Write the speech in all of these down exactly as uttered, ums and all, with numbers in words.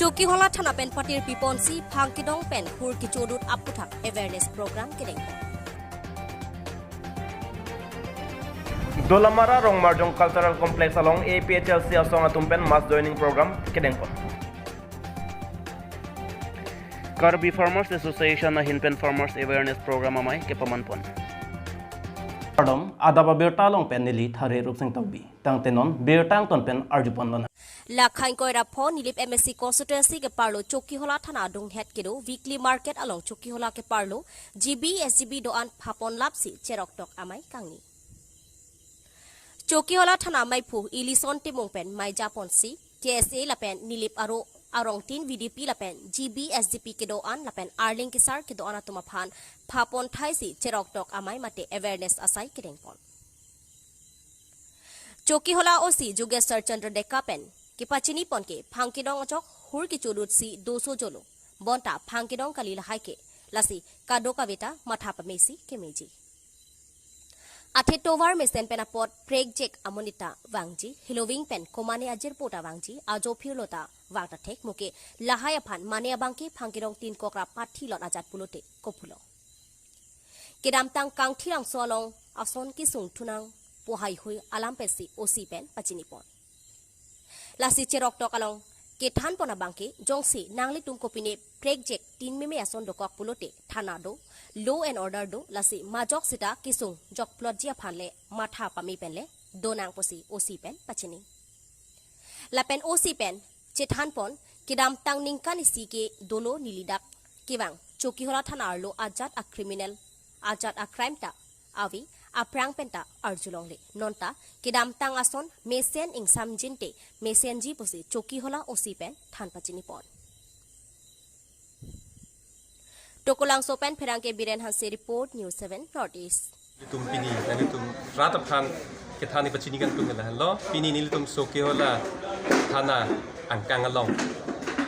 Chokihola thana pen patir piponsi phang kedong pen hur kechodut aputhak awareness program kedeng. Dolamara Rongmarjong Cultural Complex along A P H L C asong atum pen mass joining program kedengpon. Karbi Farmers Association ahin pen Farmers Awareness Program amei kepamanpon. Kardom, adap abirta along pen neli Thare Rupsing Tokbi. Tangte non birta angton pen arjupon lona. Lakha ingkoi ra pho Nilip M A C constituency keparlo Chokihola thana adunghet kedo weekly market along Chokihola keparlo G B S G B do-an phapon lapsi cheroktok amei kangni. Chokihola thana meiphu Elison Timung pen mei japonsi K S A lapen Nilip aro arongtin V D P lapen G B S G B kedo-an lapen Arleng Kesar kedo-an atum aphan phapon thaisi cheroktok amei mate awareness asai kedengpon. Chokihola O C Jugesar Chandra Deka pen kepachinipon ke phang kedong ajok hur kechodutsi doso jolo. Bonta phang kedong kali lahai ke, lasi kadokaveta matha pamesi kemeji. Athe tovar mesen pen apot prekjek amonit ta vangji, heloving pen komane ajirpo ta vangji, ajo phirlo ta vang ta thek mo ke lahai aphan mane abang ke phang kedong tin kok ra pathi lot ajat pulote kophulo. Kedamtang Kangthilangso along ason kesung thunang pu haihui alam pensi O C pen pachinipon. Lasi cheroktok along kethanpon abang ke jongsi nanglitum kopine prekjek tin meme ason dokok pulote thana do, law and order do, lasi majok sita kesung jokplotji aphan le matha pame pen le donang pusi O C pen pachini. Lapen O C pen chethanpon kedamtang ningkan isi ke dolo neli dak kevang Chokihola thana arlo ajat a criminal, ajat a crime ta ave, aphrang pen ta arjulongle. Non ta kedamtang ason mesen ingsamjin te mesenji pusi Chokihola O C pen than pachinipon. Tokolangso pen pherangke Biren Hanse report, News seven North East. Nelitum pini, nelitum rat aphan kethan pachini kan tum lahenlo. Pini nelitum Chokihola thana angkang along,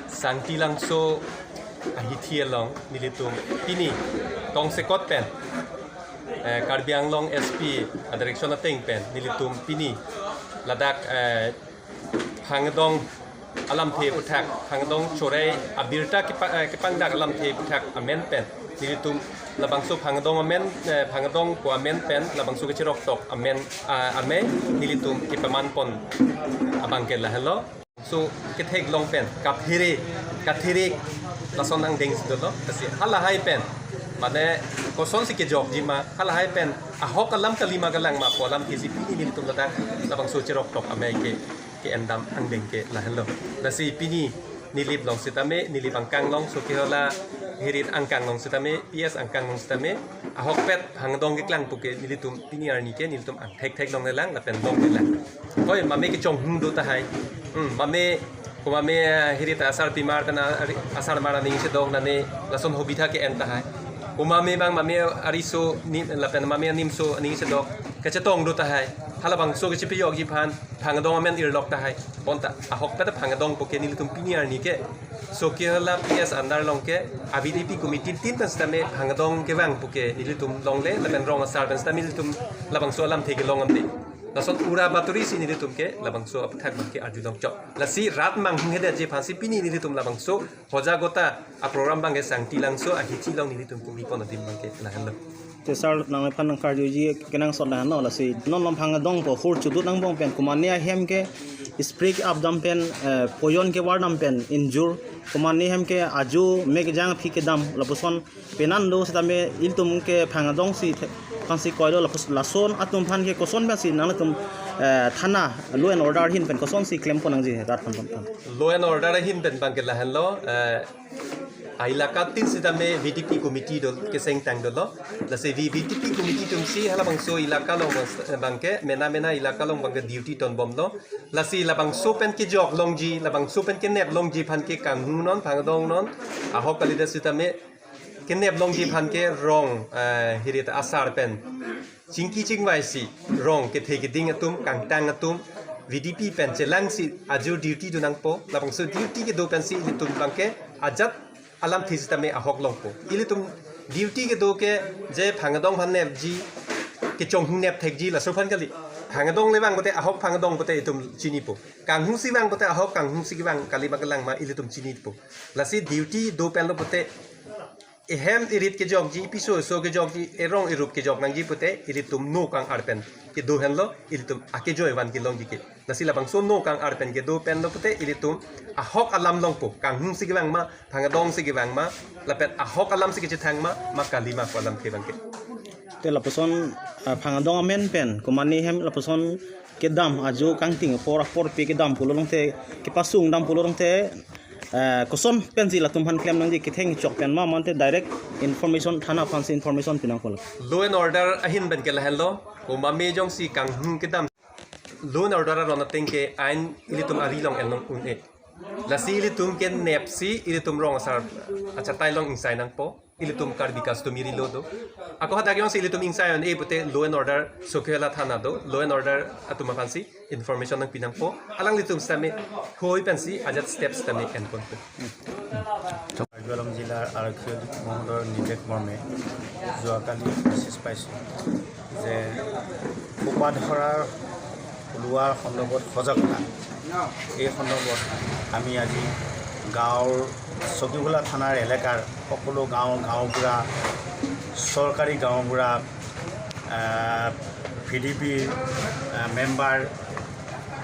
Sangtilangso ahithi along nelitum pini tongsekot pen, eh, Karbi Anglong S P a direction ateng pen nelitum pini ladak, eh, phangdong alamthe aputhak, phangdong chorei abirta kepa-, eh, kepangdak alamthe aputhak amen pen nelitum labangso phangdong amen, eh, phangdong ko amen pen labangso kecheroktok amen, ah, amei nelitum kepamanpon abang ke lahenlo. So ketheklong pen kathere, kathere lason angdengsi dolo. Lasi halahai pen mane kosonsi kejokji ma, halahai pen ahok alam kalima kalangma pu alamthesi pini nelitum ladak labangso cheroktok amei ke ke-endam angdeng ke lahenlo. Lasi pini Nilip along sitame, Nilip angkang along, Chokihola hirit angkang along sitame, P S angkang along sitame, ahokpet phangdong keklang pu ke nelitum pini arni ke nelitum angthekthek longlelang lapen longlelang. Hoi, mame kechonghong do tahai. Hmm, mame, ko mame, eh, hirit asarpimar pen ari-, asarmar aning sedok nane lason hobitha ke-en tahai. Ko mame abang mame ariso ni lapen mame animso aning sedok kachetong do tahai. Halabangso kachepejokji aphan phangdong amen irlok tahai. Bonta ahokpet phangdong pu ke nelitum pini arni ke Chokihola P S under along ke a V D P committee tin pen sitame phangdong kevang pu ke nelitum longle lapen rong asar pen sitame nelitum labangso alamthe kelong amde. Lason ura batorisi nelitum ke labangso aputhak abang ke arjulongchok. Lasi rat manghunghedetji aphansi pini nelitum labangso hojagota a program abang ke Sangtilangso ahithi along nelitum kumi pon adim abang ke lahenlo. Te sir, nangphan nangkarjuji kenangsot lahenlo, lasi non lom phangdong pu hur chodut angbong pen komane ahem ke spray ke-ap dam pen, eh, poison kevar dam pen injure, komane ahem ke ajo mek jang aphi kedam lapuson penan do sitame ilitum ke phangdongsi the-, aphansi koilo lapus-, lason atum aphan ke koson pensi nangtum, eh, thana law and order ahin pen kosonsi klempon nangji rat aphan aphan. Law and order ahin pen abang ke lahenlo, eh, a elaka tin sitame V D P committee do kesengtang dolo. Lasi V-, V D P committee atumsi halabangso elaka along abang ke mena mena elaka along abang ke duty tonbomlo. Lasi labangso pen kejok longji, labangso pen kenep longji aphan ke kanghon non, phangdong non, ahok kalidet sitame kenep longji aphan ke rong, eh, hirit asar pen chingki chingvaisi rong kethe keding atum, kangtang atum, V D P pen chelangsi ajo duty do nangpo, labangso duty kedo pensi ilitum abang ke ajat alamthe sitame ahok longpo. Ilitum duty kedo ke je phangdong aphan nepji, kechonghong nepthekji laso aphan kali. Phangdong le vang pote, ahok phangdong pote itum chinipo. Kanghung si vang pote, ahok kanghung si vang, kalima kelang ma ilitum chinipo. Lasi duty do penlo pote, ehem erit kejokji, piso so kejokji, erong erup kejok nangji pote, ilitum no kang-ar pen kedo henlo, ilitum akejoi van kelongji ke. Lasi labangso no kang-ar pen kedo penlo pote, ilitum ahok alam longpo, kanghung si vang ma, phangdong si vang ma, lapen ahok alam si kechethang ma, ma kalima ko alam ke vang ke. Te lapuson, ah, phangdong amen pen, komane hem lapuson kedam ajo kangting apor apor pe kedam pulo longte, kepasung dam pulo longte, eh, koson pensi latum aphan klem nangji, ketheng chok pen ma mate direct information thana aphansi information pinang pulo. Law and order ahin pen ke lahenlo, komame jongsi kanghung kedam. Law and order aron ateng ke ain ilitum ari along en long un-e. Lasi ilitum kenepsi ilitum rong asar achatai along ingsai nangpo. Ilitum Karbi customary law do. Ako hadak jongsi ilitum ingsai un-e pote law and order Chokihola thana do. Law and order atum aphansi information nangpi nangpo. Alanglitum sitame hoi pensi ajat step sitame enponpo. Karbi আংলং জিলাৰ আৰক্ষী অধীক্ষক মহোদয়ৰ নিৰ্দেশ মৰ্মে যোৱাকালি মেছেজ পাইছোঁ যে সোপাধৰাৰ লোৱাৰ সন্দৰ্ভত সজাগতা, এই সন্দৰ্ভত আমি আজি গাঁৱৰ চকীহোলা থানাৰ এলেকাৰ সকলো গাঁও, গাঁওবুঢ়া, চৰকাৰী গাঁওবুঢ়া, ভি ডি পিৰ মেম্বাৰ,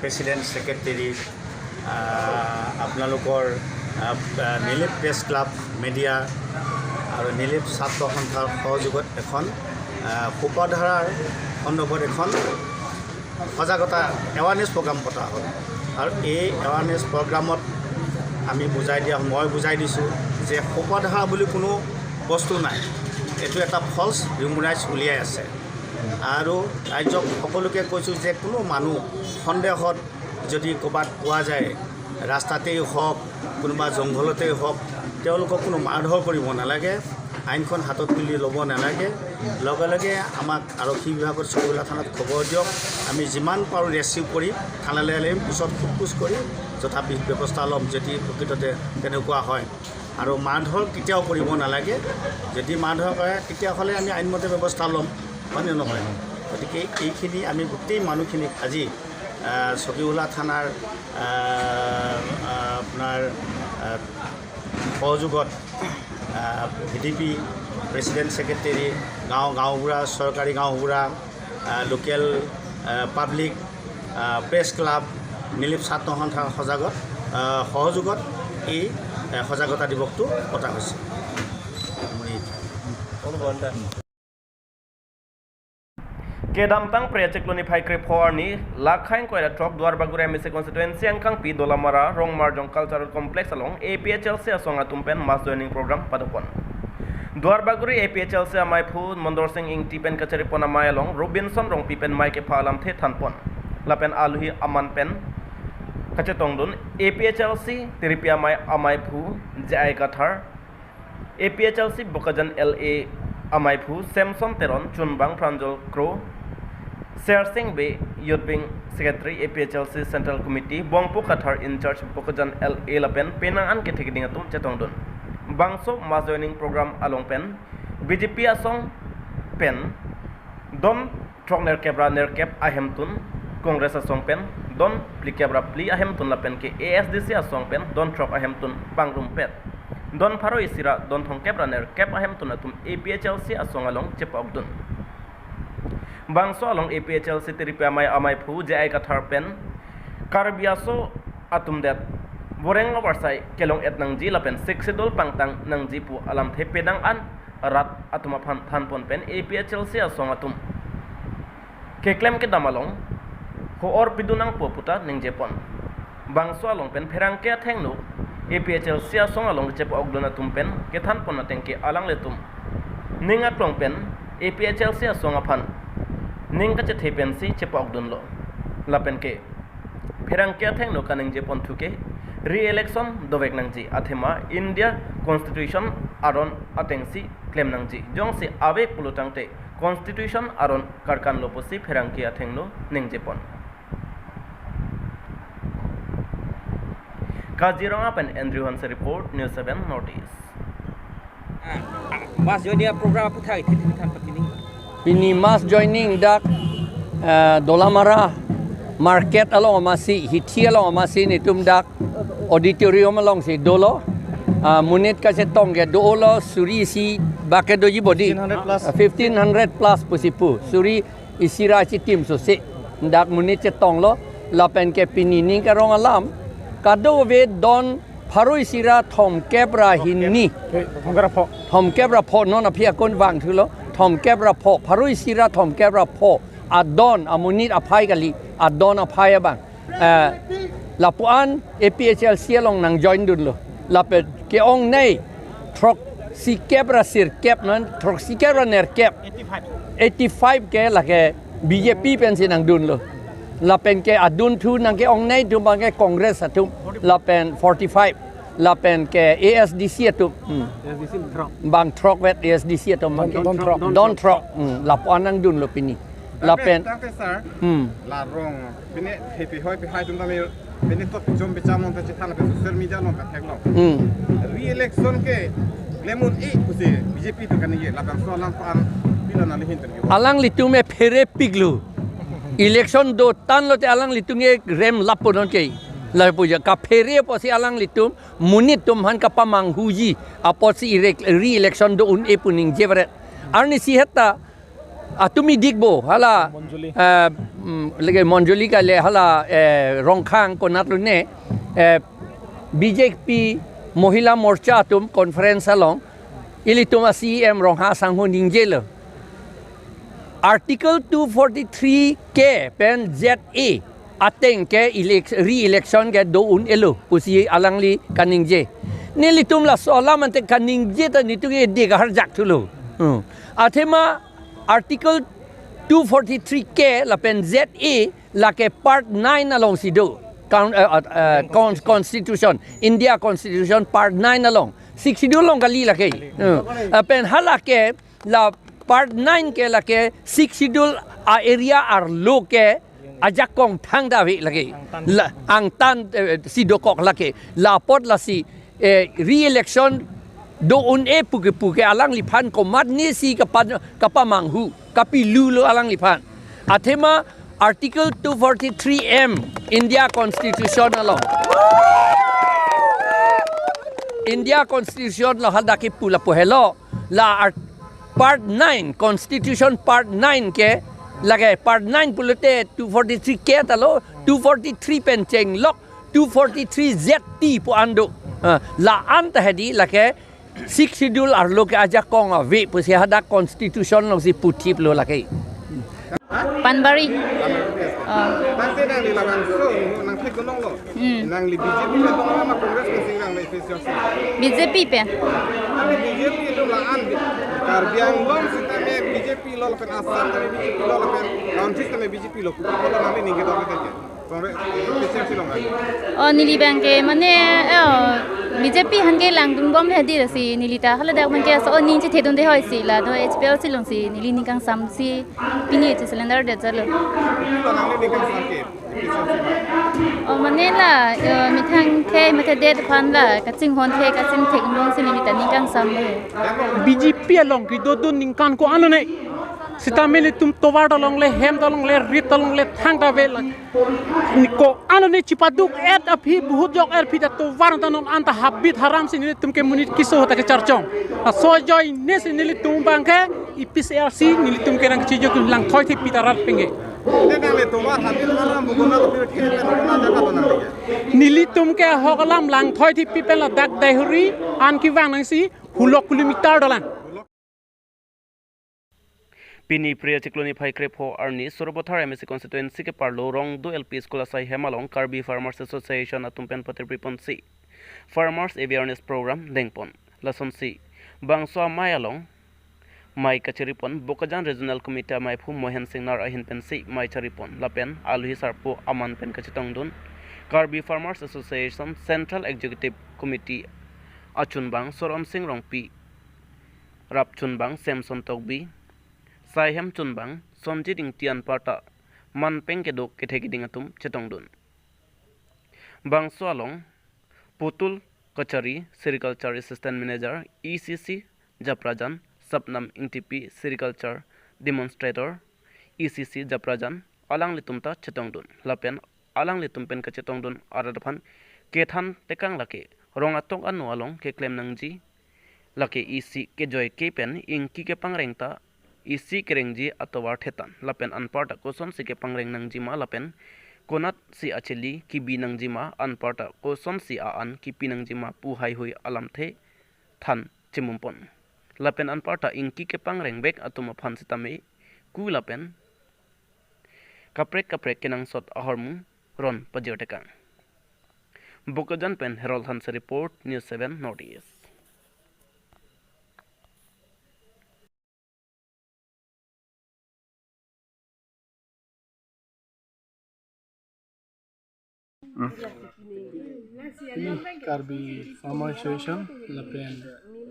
প্ৰেচিডেণ্ট, ছেক্ৰেটেৰী, আপোনালোকৰ নিলিপ প্ৰেছ ক্লাব, মিডিয়া আৰু নিলিপ ছাত্ৰ সন্থাৰ সহযোগত এখন সোপাধৰাৰ সন্দৰ্ভত এখন সজাগতা এৱাৰনেছ প্ৰগ্ৰাম পতা হ'ল। আৰু এই এৱাৰনেছ প্ৰগ্ৰামত আমি বুজাই দিয়া, মই বুজাই দিছোঁ যে সোপাধৰা বুলি কোনো বস্তু নাই, এইটো এটা ফল্ছ ৰিউমাৰাইজ উলিয়াই আছে। আৰু ৰাইজক সকলোকে কৈছোঁ যে কোনো মানুহ সন্দেহত যদি ক'ৰবাত পোৱা যায়, ৰাস্তাতেই হওক, কোনোবা জংঘলতেই হওক, তেওঁলোকক কোনো মাৰধৰ কৰিব নালাগে, আইনখন হাতত তুলি ল'ব নালাগে। লগে লগে আমাক আৰক্ষী বিভাগত চকীহোলা থানাত খবৰ দিয়ক, আমি যিমান পাৰোঁ ৰেস্কিউ কৰি থানালৈ আনিম, পিছত সোধ পোছ কৰি যথা বি-, ব্যৱস্থা ল'ম, যদি প্ৰকৃততে তেনেকুৱা হয়। আৰু মাৰধৰ কেতিয়াও কৰিব নালাগে, যদি মাৰধৰ কৰে তেতিয়াহ'লে আমি আইনমতে ব্যৱস্থা ল'ম, হয়নে নহয়? গতিকে এইখিনি আমি গোটেই মানুহখিনিক আজি চকীহোলা থানাৰ আপোনাৰ সহযোগত V D P president, secretary, গাঁও গাঁওবুঢ়া, চৰকাৰী গাঁওবুঢ়া, লোকেল পাব্লিক, প্ৰেছ ক্লাব, নিলিপ ছাত্ৰ সন্থাৰ সজাগত সহযোগত এই সজাগতা দিৱসটো পতা হৈছে। Kedamtang Phre achiklo niphai krepho arni, lake ingkoi ra throk Duarbagori M A C constituency angkangpi Dolamara Rongmarjong Cultural Complex along A P H L C asong atum pen mass joining program padopon. Duarbagori A P H L C amaiphu Mondor Sing Ingti pen kacharipon amei along Robinson Rongpi pen mei kepha alamthe thanpon. Lapen aluhi aman pen kachetongdun A P H L C Tiripi amei amaiphu J I Kathar, A P H L C Bokajan L A amaiphu Samson Teron, Chunbang Pranjal Kro, Sersing Bey, Youth Wing Secretary, A P H L C Central Committee, Bongpo Kathar, in charge Bokajan L A lapen penang an kethe keding atum chetongdun. Bangso mass joining program along pen B J P asong pen don throk nerkep ra nerkep ahemtun, Congress asong pen don phlikep ra phli ahemtun lapen ke A S D C asong pen don throk ahemtun pangrumpet. Don pharo isi ra don thomkep ra nerkep ahemtun atum A P H L C asong along chepa-okdun. Bangso along A P H L C Tiripi amei amaiphu J I Kathar pen Karbi aso atum det voreng avarsai kelong-et nangji lapen Sixth Schedule pangtang nangji pu alamthe penang an rat atum aphan thanpon pen A P H L C asong atum keklem kedam along ho-or pidun nangpo puta ningjepon. Bangso along pen pherangke athengno A P H L C asong along chepa-okdun atum pen kethanpon ateng ke alanglitum ning aklong pen A P H L C asong aphan ning kachethe pensi chepa-okdunlo. Lapen ke pherangke athengno kaningjeponthu ke re-election dovek nangji, athema India Constitution aron atengsi klem nangji. Jongsi ave pulotangte Constitution aron karkanlo pusi pherangke athengno ningjepon. Kaziranga pen Andrew Hanse report, News seven North East. Mass joining program aphuthak ithi ithi than pakini. Pini mass joining dak Ah, Dolamara market along amatsi, hithi along amatsi netum dak auditorium alongsi dolo. Ah, monit kachetong ke dolo, suri isi bak ke doji bodi. Fifteen hundred plus. Ah, fifteen hundred plus pusi pu. Suri isi ra chitim so se. Dak monit chetonglo, lapen ke pini ning karong alam. Kadokave don pharo isi ra thomkep ra hini. Thomkep ra pho. Thomkep ra pho, non aphi akun vangthulo. Thomkep ra pho, pharo isi ra thomkep ra pho. Adon, amonit aphai kali, adon aphai abang. Eh, lapuan A P H L C along nangjoin dunlo. Lapen ke-ongnei throksikep ra sirkep non, throksikep ra nerkep. Eighty-five. Eighty-five ke lake B J P pensi nangdunlo. Lapen ke adunthu nangke-ongnei atum abang ke Congress atum. Lapen forty-five. Lapen ke A S D C atum. Hmm. A S D C throk. Bang throk vet A S D C atum abang ke. Don, don throk. Don throk. Hmm. Lapuan nangdunlo pini. Lapen. Tangte, tangte, sir. Hmm. La rong. Pini hepi hoi pi hai atum tame, pini tot jom bicham nong ta chethan pe social media nong ta theklong. Hmm. Re-election ke klem un-e pusi B J P atum kaningje, labangso alam ko-an pilo nangli ahin tergi. Alanglitum ke pherepiklo. Election dotanglote alanglitum ke rem lapu non ke. Lapu ja kaphere pusi alanglitum monit atum aphan kapamanghuji apotsi re-, re-election do un-e pu ningje varet. Arnisi heta atum idikbo, hala, Monjuli. Eh, mm, lake Monjuli kali hala, eh, Rongkhang konatlo ne, eh, B J P Mohila Morcha atum conference along, ilitum a-C E M Ronghang asangho ningjelo. Article two forty-three K pen Z A ateng ke elec-, re-election ke do un-elo pusi alangli kaningje. Nelitum laso alam ante kaningje ta netum ke de kahar jak thulo. Hmm. Athema Article two forty-three K lapen Z A lake Part nine alongsi do. Con-, eh, eh, eh, con-, Constitution, India Constitution Part nine along. Sixth Schedule along kali lake. Hmm. Eh, pen halake la Part nine ke lake Sixth Schedule a-area arlo ke ajakong thangta ave lake. Angtan. La, angtan, eh, si dokok lake. Lapot lasi, eh, re-election do un-e puke puke alangliphan komatnesi kapan-, kapamanghu, kapilulo alangliphan. Athema Article two forty-three M India Constitution along. India Constitution along hadak kipu lapu helo. La art-, Part nine, Constitution Part nine ke, lake Part nine pulote two forty-three K ta lo, two forty-three pen chenglok, two forty-three Z T pu an do. Ah, la-an ta hedi lake Sixth Schedule arlo ke ajakong ave pusi hadak Constitution alongsi puthiplo lake. Panbari. Ah. Tangte nangli labangso nangthek gunong lo. Hmm. Nangli B J P pen tong ma Congress pen sing nangli A P H L C? B J P pen. Nangli B J P atum la-an Karbi Anglong sitame B J P lo lapen Assam tame B J P lo lapen North East tame B J P lo, kopi apotlo nangli ning ketok ketok ke? Congress, A P H L C along kan? Oh, neli abang ke mane, eh, oh, B J P aphan ke langdunbom hedi si neli ta haladak abang ke so, oh, ning chethedunde hoi si la do H P L C alongsi neli ning kangsamsi pini che cylinder det jalo. Kopi apotlo nangli ning kangsam ke? Oh, mane la, eh, methang the, methang det aphan la, kachinghon the, kachingthek nong si neli ta ning kangsam le. B J P along kedodun ningkan ko-an lo ne. Sitame ilitum tovar ta longle, hem ta longle, rit ta longle, thangta ave la. Ni ko-an lo ne chipaduk-et aphi, buhut jok-et aphi ta tovar ta non anta habit haram si nelitum ke monit keso ta kecharchong. Laso ajoine si nelitum abang ke A P H L C nelitum ke nangchijok langthoi thepi ta rat penge. Te nangli tovar habit haram pu konat aphi the pen konat jaga do nangli ke? Nelitum ke ahok alam langthoi thepi pen ladak Daihuri an kevang nangsi hulo kilometer dolang. Pini Phre achiklo niphai krepho arni Sarupathar M A C constituency keparlo Rongdo L P School asai hem along Karbi Farmers Association atum pen patirpi ponsi Farmers Awareness Program dengpon. Lasonsi bangso amei along mei kacharipon Bokajan Regional Committee ameiphu Mohen Singnar ahin pensi mei charipon lapen alohi sarpo aman pen kachetongdun Karbi Farmers Association Central Executive Committee achunbang Soron Sing Rongpi, rap chunbang Samson Tokbi, saihem chunbang Sonjit Ingti anparta manpeng kedo kethe keding atum chetongdun. Bangso along Putul Kachari, Sericulture Assistant Manager, E C C Japrajan, Sapnam Ingtipi, Sericulture Demonstrator, E C C Japrajan, alanglitum ta chetongdun. Lapen alanglitum pen kachetongdun arat aphan kethan tekang lake rong atok ano along keklem nangji, lake isi kejoike pen ingki kepangreng ta isi kerengji atovar thetan. Lapen anparta kosonsi kepangreng nangjima lapen konatsi achili kebi nangjima, anparta kosonsi a-an kepi nangjima pu haihui alamthe than chimumpon. Lapen anparta ingki kepangrengvek atum aphan sitame ku lapen kaprek kaprek kenangsot ahormu ron pajir tekang. Bokajan pen Harold Hanse report, News seven North East. Ini Karbi Farmer Association lapen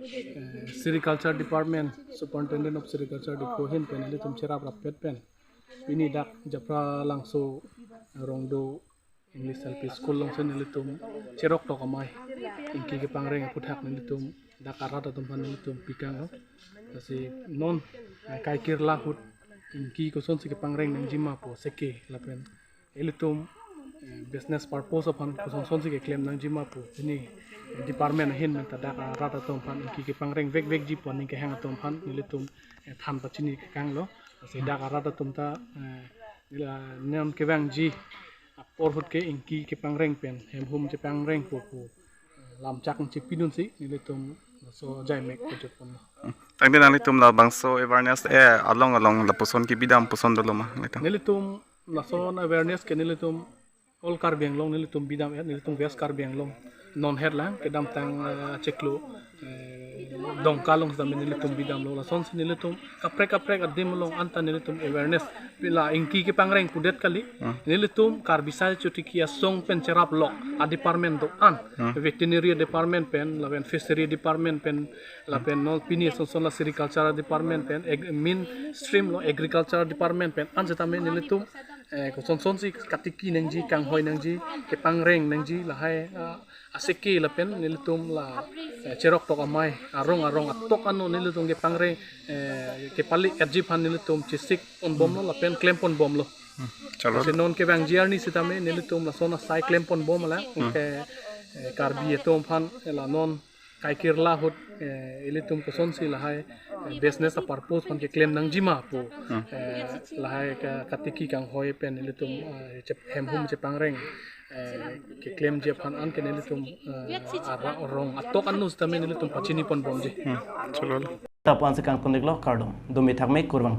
eh, Sericulture Department, Superintendent of Sericulture Diphu ahin pen ilitum cherap rapet pen pini dak Japralangso Rongdo English L P School alongsi nelitum cherok tok amei ingki kepangreng aphuthak nelitum dak arat atum aphan nelitum pikanglo. Lasi non eh, kaikir lahut ingki kosonsi kepangreng nangjima pu seke lapen ilitum eh, business purpose aphan kosonsonsi keklem nangjima pu pini eh, department ahin pen ta dak arat atum aphan ingki kepangreng vekvekji pu aning kehang atum aphan nelitum eh, than pachini kekanglo. Lasi dak arat atum ta eh, nila non kevangji apor ahut ke ingki kepangreng pen hemhum chepangreng pu pu eh, lamchak chepidunsi nelitum laso jaimek pajutponlo. Tangte nanglitum labangso awareness eh along along lapuson kebidam puson dolo ma nelitum? Nelitum lason awareness ke nelitum all Karbi Anglong nelitum bidam-et, nelitum West Karbi Anglong non het lang kedamtang eh, chiklo eh, Dongka along sitame nelitum bidamlo. Lasonsi nelitum kaprek kaprek adim along anta nelitum awareness pila ingki kepangreng pudet kali. Nelitum Karbi Sai Chotiki Asong pen cherap lok a department do-an, veterinary department pen lapen fishery department pen lapen non pini sonson la sericulture department pen ag- main stream lo agriculture department pen an sitame nelitum eh, kosonsonsi katiki nangji, kanghoi nangji, kepangreng nangji lahai ah, aseke lapen nelitum la eh, cherok tok amei arong arong atok ano nelitum kepangreng eh, kepali etji aphan nelitum chesik ponbomlo lapen klem ponbomlo. Chalo. Lasi non kevangji arni sitame nelitum lason asai klem ponbom alang ke eh, Karbi atum aphan eh, la non kaikir lahut eh, ilitum kosonsi lahai eh, business a purpose aphan keklem nangjima pu eh, lahai ka katiki kanghoi pen ilitum eh, chep hemhum chepangreng eh, keklemji aphan an ke nelitum eh, ara- rong atok ano sitame nelitum pachini ponbomji. Chalo. Tapu ansi kangton-iklo, kardom. Dumi thakme, kurvang.